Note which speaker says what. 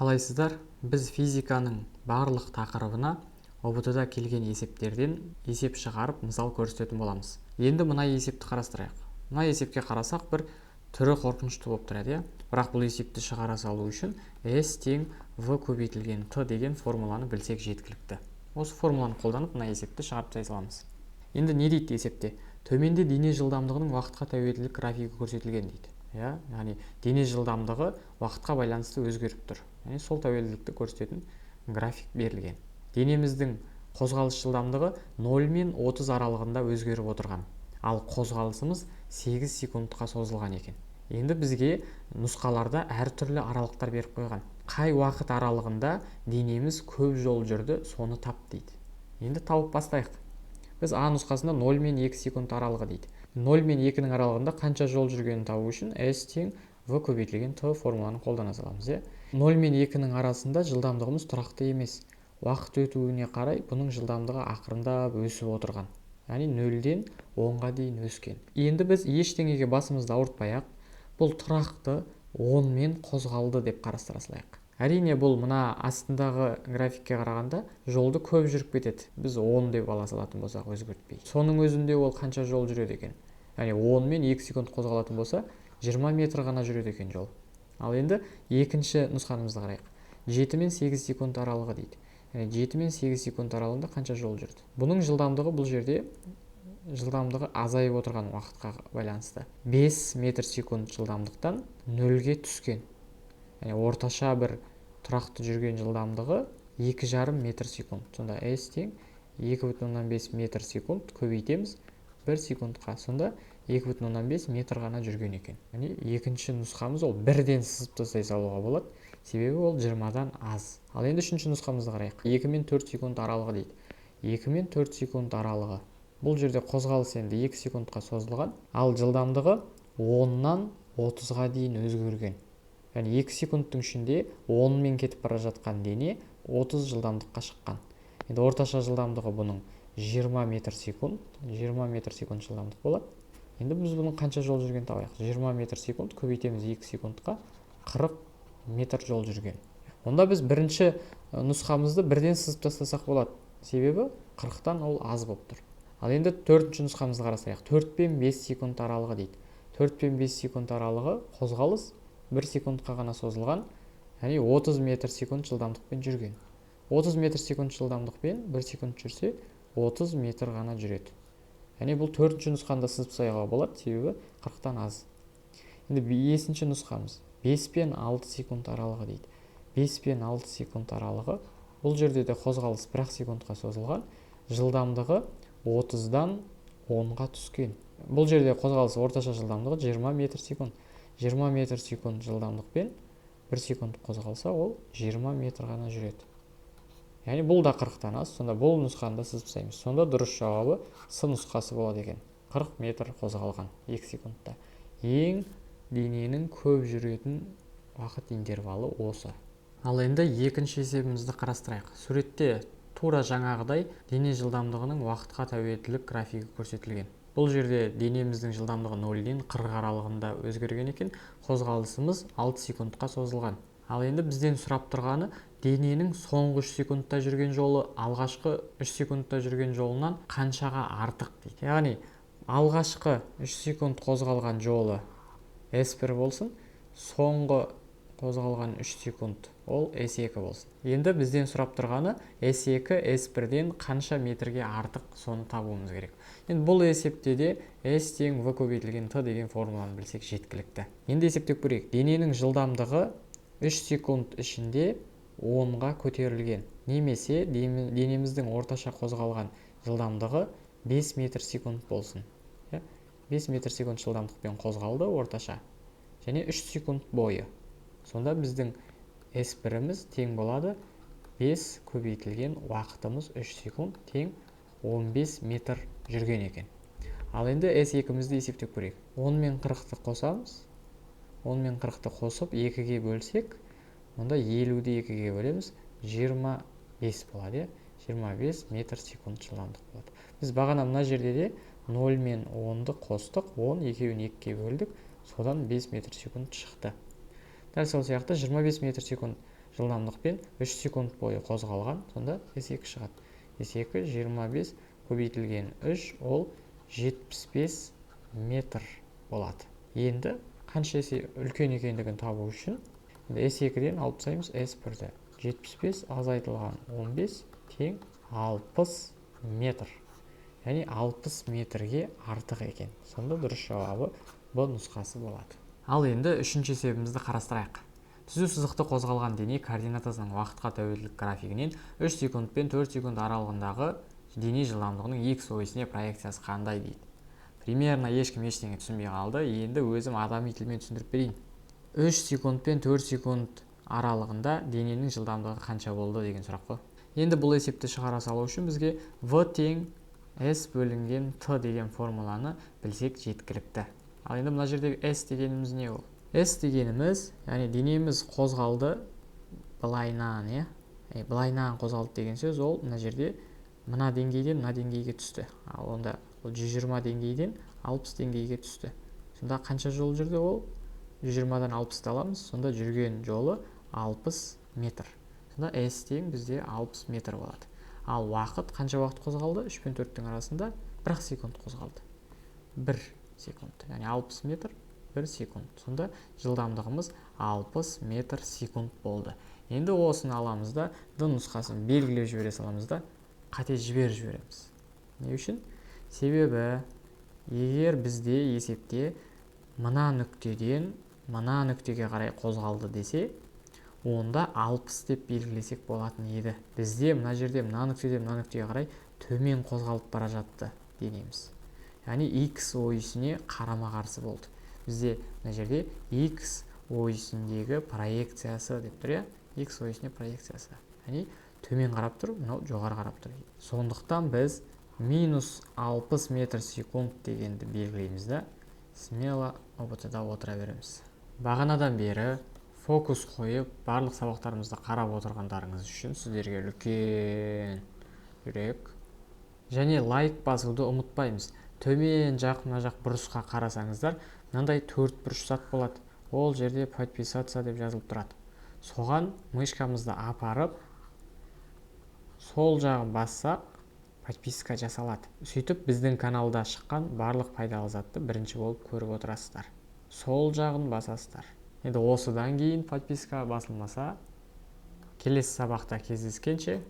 Speaker 1: Қалайсыздар? Біз физиканың барлық тақырыбына ҰБТ-да келген есептерден есеп шығарып, мысал көрсететін боламыз. Енді мына есепті қарастырайық. Мына есепке қарасақ, бір түрі қорқынышты болып тұрады, иә? Бірақ бұл есепті шығара салу үшін S тең V көбейтілген T деген формуланы білсек жеткілікті. Осы формуланы қолданып, мына есепті шығарып тастай саламыз. Енді не дейді есепте? Төменде дене жылдамдығының уақытқа тәуелділік графигі көрсетілген дейді. Иә, яғни дене жылдамдығы уақытқа байланысты өзгеріп тұр. Яғни сол тәуелділікті көрсететін график берілген. Денеміздің қозғалыс жылдамдығы 0 мен 30 аралығында өзгеріп отырған. Ал қозғалысымыз 8 секундқа созылған екен. Енді бізге нұсқаларда әртүрлі аралықтар беріп қойған. Қай уақыт аралығында денеміз көп жол жүрді, соны тап дейді. Енді тауып бастайық. Біз А нұсқасында 0 мен 2 секунд аралығы дейді. 0 мен 2-нің аралығында қанша жол жүргенін табу үшін S тең V көбейтілген T формуланы қолдана саламыз, иә. 0 мен 2-нің арасында жылдамдығымыз тұрақты емес. Уақыт өтуіне қарай бұның жылдамдығы ақырындап өсіп отырған. Яғни 0-ден 10-ға дейін өскен. Енді біз ештеңеге басымызды ауыртпай-ақ, бұл тұрақты 10-мен қозғалды деп қарастыра салайық. Әрине, бұл мына астындағы графикке қарағанда жолды көп жүріп кетеді. Біз 10 деп ала салатын болсақ өзгертпей. Соның өзінде ол қанша жол жүреді екен? Яғни 10 мен 2 секунд қозғалатын болса, 20 метр ғана жүреді екен жол. Ал енді екінші нұсқанымызды қарайық. 7 мен 8 секунд аралығы дейді. Яғни 7 мен 8 секунд аралығында қанша жол жүрді? Бұның жылдамдығы бұл жерде жылдамдығы азайып отырған уақытқа байланысты. 5 метр секунд жылдамдықтан 0-ге түскен. Яғни орташа бір тұрақты жүрген жылдамдығы 2,5 метр секунд. Сонда S тең 2,5 метр секунд көбейтеміз 1 секундқа. Сонда 2,5 метр ғана жүрген екен. Яғни екінші нұсқамыз ол бірден сызып тастай салуға болады. Себебі ол 20-дан аз. Ал енді үшінші нұсқамызды қарайық. 2 мен 4 секунд аралығы дейді. 2 мен 4 секунд аралығы. Бұл жерде қозғалыс енді 2 секундқа созылған, ал жылдамдығы 10-нан 30-ға дейін өзгерген. Яғни 2 секундтың ішінде 10-мен кетіп бара жатқан дене 30 жылдамдыққа шыққан. Енді орташа жылдамдығы бұның 20 метр секунд, 20 метр секунд жылдамдық болады. Енді біз бұның қанша жол жүргенін табайық. 20 метр секунд көбейтеміз 2 секундқа, 40 метр жол жүрген. Онда біз бірінші нұсқамызды бірден сызып тастасақ болады. Себебі 40-тан ол аз болып тұр. Ал енді төртінші нұсқамызды қарасайық. 4 пен 5 секунд аралығы дейді. 4 пен 5 секунд аралығы қозғалыс 1 секундқа ғана созылған, яғни 30 метр секунд жылдамдықпен жүрген. 30 метр секунд жылдамдықпен 1 секунд жүрсе, 30 метр ғана жүреді. Яғни бұл төртінші нұсқаны да сызып тастауға болады, себебі 40-тан аз. Енді бесінші нұсқамыз 5 пен 6 секунд аралығы дейді. 5 пен 6 секунд аралығы, бұл жерде де қозғалыс 1 секундқа созылған, жылдамдығы 30-дан 10-ға түскен. Бұл жерде қозғалыс орташа жылдамдығы 20 метр секунд. 20 метр секунд жылдамдықпен 1 секунд қозғалса, ол 20 метр ғана жүреді. Яғни бұл да 40-тан аз, сонда бұл нұсқаны да сызып тастаймыз. Сонда дұрыс жауабы С нұсқасы болады екен. 40 метр қозғалған 2 секундта. Ең дененің көп жүретін уақыт интервалы осы. Ал енді екінші есебімізді қарастырайық. Суретте тура жаңағыдай дене жылдамдығының уақытқа тәуелділік графигі көрсетілген. Бұл жерде денеміздің жылдамдығы 0-ден 40 аралығында өзгерген екен, қозғалысымыз 6 секундқа созылған. Ал енді бізден сұрап тұрғаны дененің соңғы 3 секундта жүрген жолы алғашқы 3 секундта жүрген жолынан қаншаға артық дейді. Яғни алғашқы 3 секунд қозғалған жолы S1 болсын, соңғы қозғалған 3 секунд ол S2 болсын. Енді бізден сұрап тұрғаны S2 S1-ден қанша метрге артық, соны табуымыз керек. Енді бұл есепте де S тең V көбейтілген T деген формуланы білсек жеткілікті. Енді есептеп көрейік. Дененің жылдамдығы 3 секунд ішінде 10-ға көтерілген. Немесе денеміздің орташа қозғалған жылдамдығы 5 метр секунд болсын. 5 метр секунд жылдамдықпен қозғалды орташа. Және 3 секунд бойы. Сонда біздің S1-іміз тең болады 5 көбейтілген уақытымыз 3 секунд тең 15 метр жүрген екен. Ал енді S2-мізді есептеп көрейік. 10 мен 40-ты қосамыз. 10 мен 40-ты қосып 2-ге бөлсек, онда 50-ді 2-ге бөлеміз, 25 болады, иә? 25 метр секунд жылдамдық болады. Біз бағана мына жерде де 0 мен 10-ды қостық, 10 екеуін 2-ге бөлдік, содан 5 метр секунд шықты. Дәл сол сияқты 25 метр секунд жылдамдықпен 3 секунд бойы қозғалған, сонда S2 шығады. S2 25 көбейтілген 3, ол 75 метр болады. Енді қанша есе үлкен екендігін табу үшін S2-ден алып тастаймыз S1-ді. 75 азайтылған 15 тең 60 метр. Яғни 60 метрге артық екен. Сонда дұрыс жауабы Б нұсқасы болады. Ал енді үшінші есебімізді қарастырайық. Түзу сызықты қозғалған дене координатасының уақытқа тәуелділік графигінен 3 секунд пен 4 секунд аралығындағы дене жылдамдығының x осіне проекциясы қандай дейді. Примерно ешкім ештеңе түсінбей қалды. Енді өзім адами тілмен түсіндіріп берейін. 3 секунд пен 4 секунд аралығында дененің жылдамдығы қанша болды деген сұрақ қой. Енді бұл есепті шығара салу үшін бізге v тең s бөлінген t деген формуланы білсек жеткілікті. Ал енді мына жердегі s дегеніміз не ол? S дегеніміз, яғни денеміз қозғалды былайынан, иә? Былайынан қозғалды деген сөз, ол мына жерде мына деңгейден мына деңгейге түсті. Ал онда ол 120 деңгейден 60 деңгейге түсті. Сонда қанша жол жүрді ол? 120-дан 60-ты аламыз, сонда жүрген жолы 60 метр. Сонда S тең бізде 60 метр болады. Ал уақыт, қанша уақыт қозғалды? 3 пен 4-тің арасында 1 секунд қозғалды. 1 секунд, яғни 60 метр 1 секунд. Сонда жылдамдығымыз 60 метр секунд болды. Енді осыны аламыз да, D нұсқасын белгілеп жібере саламыз да, қате жіберіп жібереміз. Не үшін? Себебі егер бізде есепте мына нүктеден мына нүктеге қарай қозғалды десе, онда 60 деп белгілесек болатын еді. Бізде мына жерде мына нүктеден мына нүктеге қарай төмен қозғалып бара жатты денеміз. Яғни x ойысіне қарама-қарсы болды. Бізде мына жерде x ойысіндегі проекциясы деп тұр, иә? X ойысіне проекциясы. Яғни төмен қарап тұр, мынау жоғары қарап тұр. Сондықтан біз минус 60 метр секунд дегенді белгілейміз да, смело ҰБТ-да отыра береміз. Бағанадан бері фокус қойып, барлық сабақтарымызды қарап отырғандарыңыз үшін сіздерге үлкен жүрек. Және лайк басуды ұмытпаймыз. Төмен жақ, мына жақ бұрышқа қарасаңыздар, мынандай төрт бұрыш зат болады. Ол жерде подписаться деп жазылып тұрады. Соған мышкамызды апарып, сол жағын бассақ, подписка жасалады. Сөйтіп біздің каналда шыққан барлық пайдалы затты бірінші болып көріп отырасыздар. Сол жағын басасыздар. Енді осыдан кейін подписка басылмаса, келесі сабақта кездескенше.